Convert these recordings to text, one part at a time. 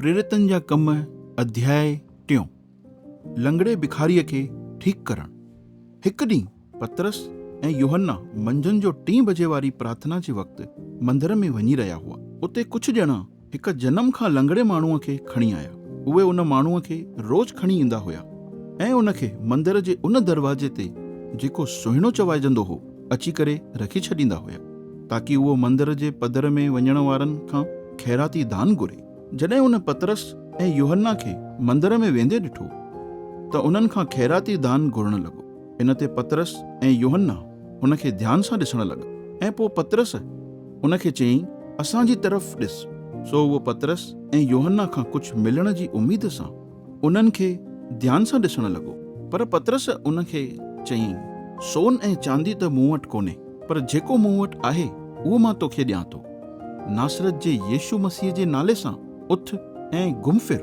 پريريتن جا ڪم اڌياء ٽيون، لنگڙي بکاريء کي ٺيڪ ڪرڻ. هڪ ڏينهن پطرس ۽ يوحنا منجهند جو ٽين بجي واري پرارٿنا جي وقت مندر ۾ وڃي رهيا هئا. اتي ڪجهه ڄڻا هڪ جنم کان لنگڙي ماڻهوء کي کڻي آيا. اهي ان ماڻهوء کي روز کڻي ايندا هيا ۽ ان کي مندر جي ان دروازي تي جيڪو سهڻو چوائجندو هو، اچي ڪري رکي ڇڏيندا هيا، تاڪي اهو مندر جي پڌر ۾ وڃڻ وارن کان خيراتي دان گهري. جڏهن ان پطرس ۽ يوحنا کي مندر ۾ ويندي ڏٺو ته انهن کان خيراتي دان گهرڻ لڳو. ان تي پطرس ۽ يوحنا هن کي ڌيان سان ڏسڻ لڳا ۽ پوء پطرس هن کي چيائين، اسان جي طرف ڏس. سو اهو پطرس ۽ يوحنا کان ڪجهه ملڻ جي اميد سان انهن کي ڌيان سان ڏسڻ لڳو. پر پطرس ان کي چيائين، سون ۽ چاندي ته مون وٽ ڪونهي، پر جيڪو مون وٽ آهي اهو مان توکي ڏيان ٿو. ناصرت جي يسوع مسيح جي نالي سان اٿ ۽ گهم ڦر.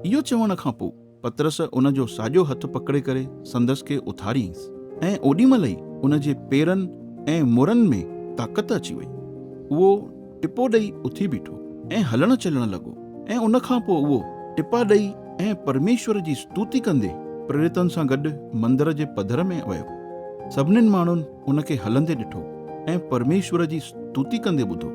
اهو چوڻ کان پوء پطرس ان جو ساڄو هٿ پڪڙي ڪري سندس کي اٿاريائينس ۽ اوڏي مهل ئي ان جي پيرن ۽ مورن ۾ طاقت اچي وئي. اهو ٽپو ڏئي اٿي بيٺو ۽ هلڻ چلڻ لڳو ۽ ان کان پوء اهو ٽپا ڏئي ۽ پرميشور جي ستوتي ڪندي پريريتن سان گڏ مندر جي پڌر ۾ ويو. سڀنين ماڻهن ان کي هلندي ڏٺو ۽ پرميشور جي ستوتي ڪندي ٻڌو.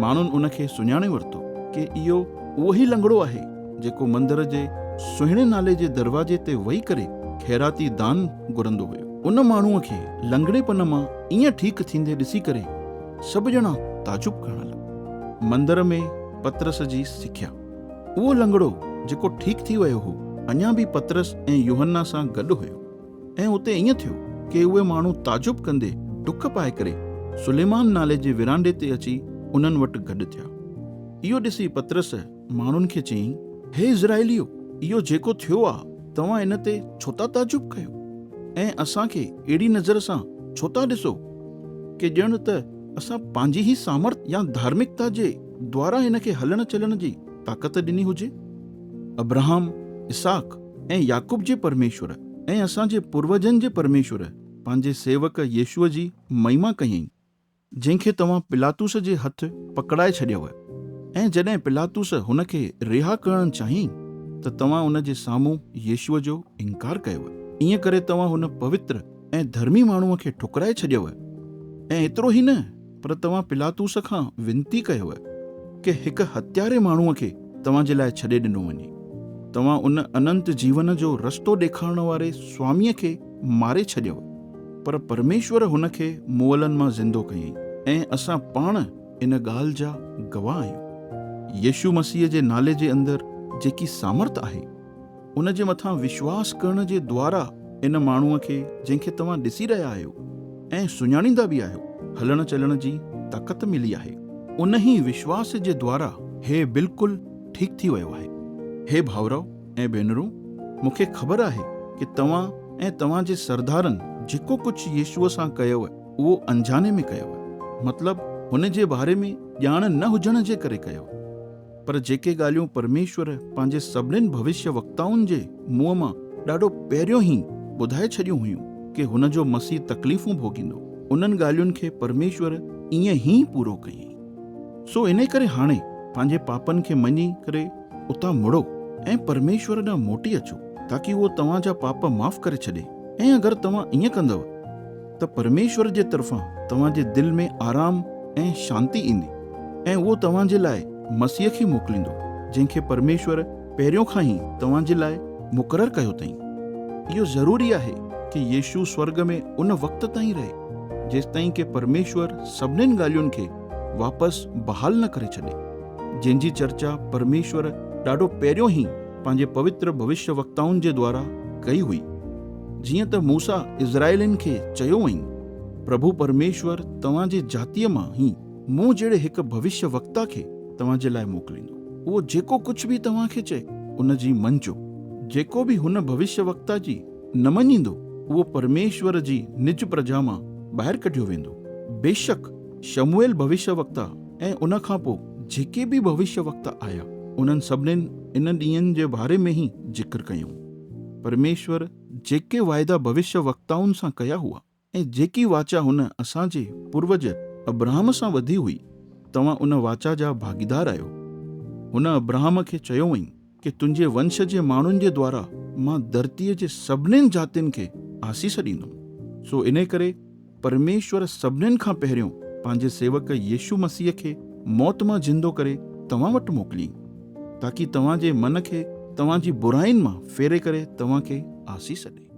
ماڻهن ان کي سڃاڻي ورتو ڪي اهو اهو ئي لنگڙو آهي جيڪو مندر جي سهڻي نالي جي دروازي تي ويهي ڪري خيراتي دان گهرندو هيو. ان ماڻهوء کي لنگڙيپن مان ائين ٺيڪ ٿيندي ڏسي ڪري سڀ ڄڻا تعجب ڪرڻ لڳا. مندر ۾ پطرس جي سکيا. اهو لنگڙو جيڪو ٺيڪ ٿي ويو هو، اڃا به پطرس ۽ يوحنا سان گڏ هيو. ۽ اتي ائين ٿيو ڪي اهي ماڻهو تعجب ڪندي ڊڪ پائي ڪري سليمان نالي جي ورانڊي تي اچي انهن وٽ گڏ ٿيا. اهو ڏسي پطرس ماڻهن کي چيائين، هي اسرائيليو! اهو جيڪو ٿيو آ، توهان ان تي ڇو ٿا تعجب ڪيو؟ ۽ اسان کي اهڙي نظر سان ڇو ٿا ڏسو ڪي ڄڻ ته اسان پنهنجي ئي سامرٿ يا ڌارمڪتا جي دوارا هن کي هلڻ چلڻ جي طاقت ڏني هجي؟ ابرهام، اسحاق ۽ يعقوب جي پرميشور ۽ اسان جي پوروجن جي پرميشور پنهنجي سيوڪ يسوع جي مهما ڪيائين، جنهن کي توهان پلاطوس جي هٿ پڪڙائي ڇڏيو ۽ جڏهن پلاطوس هن کي رها ڪرڻ چاهيائين ته توهان ان جي سامهون يسوع جو انڪار ڪيو. ائين ڪري توهان هن پوتر ۽ ڌرمي ماڻهوء کي ٺڪرائي ڇڏيو ۽ ايترو ئي نه پر توهان پلاطوس کان وينتي ڪيو ڪه هڪ هتياري ماڻهوء کي توهان جي لاء ڇڏي ڏنو وڃي. توهان ان اننت جيون جو رستو ڏيکارڻ واري سواميء کي ماري ڇڏيو. پر پرميشور هن کي مئلن مان زندو ڪيائين ۽ اسان پاڻ ان ڳالهه جا گواهه آهيون. يسوع مسيح جي نالي جي اندر جيڪي سامرٿ آهي، ان جي مٿان وشواس ڪرڻ جي دوارا ان ماڻهوء کي جنهن کي توهان ڏسي رهيا آهيو ۽ سڃاڻيندا به آهيو، هلڻ چلڻ جي طاقت ملي آهي. انهي وشواس جي دوارا هي بلڪل ٺيڪ ٿي ويو آهي. هي ڀائرؤ ۽ ڀينرون، مون کي خبر آهي ڪي توهان ۽ توهان جي سردارن جيڪو ڪجهه يسوع سان ڪيو اهو انجاني ۾ ڪيو، مطلب هن جي باري ۾ ڄاڻ نه هجڻ جي ڪري ڪيو. پر جيڪي ڳالهيون پرميشور پنهنجي سڀنين ڀوشيه وڪتائن جي منهن مان ڏاڍو پهريون ئي ٻڌائي ڇڏيون هيون ڪي هن جو مسيح تڪليفون ڀوڳيندو، انهن ڳالهين کي پرميشور ائين ئي پورو ڪيائين. سو انهي ڪري هاڻي پنهنجي پاپن کي مڃي ڪري اتان مڙو ۽ پرميشور ڏانهن موٽي اچو، تاڪي اهو توهان جا پاپ معاف ڪري ڇڏي ۽ اگر توهان ائين ڪندؤ ته پرميشور جي طرفان توهان جي دل ۾ آرام ۽ شانتي ايندي ۽ اهو توهان جي لاء مسيح کي موڪليندو، جنهن کي پرميشور پهريون کان ئي توهان جي لاء مقرر ڪيو اٿائين. اهو ضروري آهي ڪي يسوع سورڳ ۾ ان وقت تائين رهي، جيستائين ڪي پرميشور سڀنين ڳالهين کي واپس بحال نه ڪري ڇڏي، جنهن جي چرچا پرميشور ڏاڍو پهريون ئي پنهنجي پوتر ڀوشيه وڪتائن جي دوارا ڪئي هئي. جيئن ته موسيٰ اسرائيلين کي چيو هئائين، پرڀو پرميشور توهان جي جاتيء مان ئي مون جهڙي هڪ ڀوشيه وڪتا کي توهان جي لاء موڪليندو. اهو جيڪو ڪجهه به توهان کي چئي، ان جي مڃجو. جيڪو به هن ڀوشيه وڪتا جي نه مڃيندو، اهو پرميشور جي نج پرجا مان ٻاهر ڪڍيو ويندو. بيشڪ شموئيل ڀوشيه وڪتا ۽ ان کان پوء جيڪي به ڀوشيه وڪتا آيا، انهن سڀنين ان ڏينهن جي باري ۾ ئي ذڪر ڪيائون. پرميشور جيڪي واعدا ڀوشيه وڪتائن سان ڪيا هئا ۽ جيڪي واچا هن اسان جي پوروج ابرهام سان ٻڌي هئي، توهان ان واچا جا ڀاڳيدار آهيو. هن ابراهم کي چيو هئائين ڪي تنهنجي ونش جي ماڻهن جي دوارا مان ڌرتيء جي سڀنين جاتين کي آسيس ڏيندم. سو انهي ڪري پرميشور سڀنين کان پهريون پنهنجي سيوڪ يسوع مسيح کي موت مان زندو ڪري توهان وٽ موڪليائين، تاڪي توهان جي من کي توهان جي براين مان ڦيري ڪري توهان کي آسيس ڏئي.